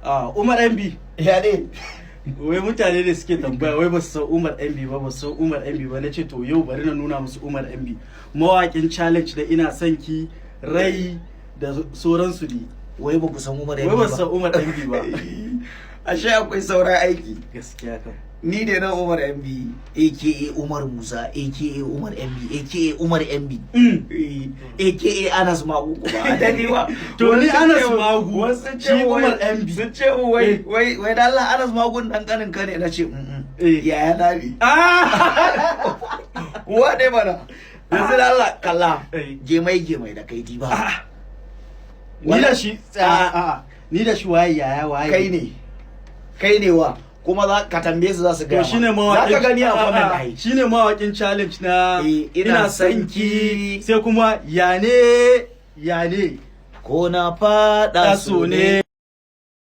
Ah, Umar MB. Ya ne? Wai mutane ne suke tambaya, wai ba su san Umar MB ba, ba su san Umar MB ba. Na ce to, yau bari na nuna musu Umar MB, mawaƙin challenge da "Ina Son Ki", "Rai" da sauransu ne. Wai ba ku san Umar Wai ba su san Umar MB ba. Ashe akwai sauran aiki. Gaskiya kam. Ni ne nan Umar MB, aka Umar Musa, aka Umar MB, aka Umar MB, aka Anas Magu kuma a dani ba. To ni Wasu sun Anas ce Magu, wasu sun ce shi wai Umar MB. Sun ce wai wai da Allah Anas Magun dan kanin ka ne. Na ce yaya na ne. Wane mana yanzu da Allah kalla. Gemai gemai da kai ba. Ni da shi, a'a, ni da shi waye yaya waye? Kai ne, kai ne wa kuma za ka tambaye su, za su To gaya shine ma. mawaƙin Za ka gani a comment ai. Shine mawaƙin challenge na "Ina Son Ki". Sai kuma "Ya ne ya ne". Ko na fada so ne.